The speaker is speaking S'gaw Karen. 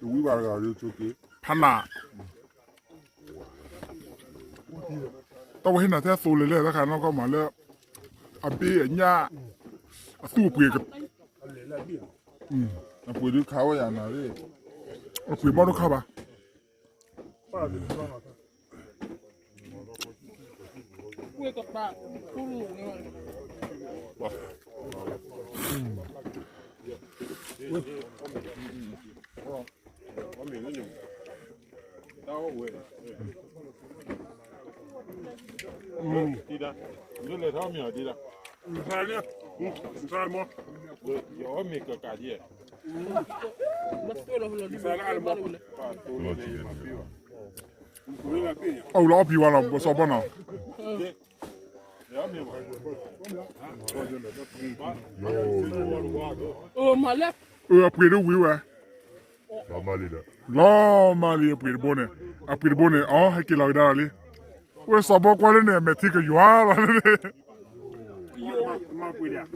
တဝံဘၣ်တဂၤဒီး ဖးနး, တၢ်ဝဲဟ့ၣ်နၤထဲသိးလဲၤလဲၣ် တၢ်ခါနီၢ်ကီၢ်မးလၢ အဘ့ၣ်အညၣ် အသူၣ်အပှ့ၤ, အပှ့ၤဒုးခးဝဲယၤနၤ, အပှ့ၤဘီၣ်ဒိၣ်ခါဘၣ်. အအိၣ်လၢအီၣ်ပံၤဝါလီၤ စီၤဘီနီၤ, အပှ့ၤဒိၣ်ဝံၤဝဲ, လီၤမၢ်လံ အပှ့ၤတဘိန့ၣ်, အပှ့ၤတဘိန့ၣ် အဟဲက့ၤလီၤကဒါလီၤလံ, ဝဲစီၤဘီကွၢ်လၢန့ၣ် အမဲာ်ထံကယွၤလီၤန့ၣ်, မၤပှ့ၤဒၣ်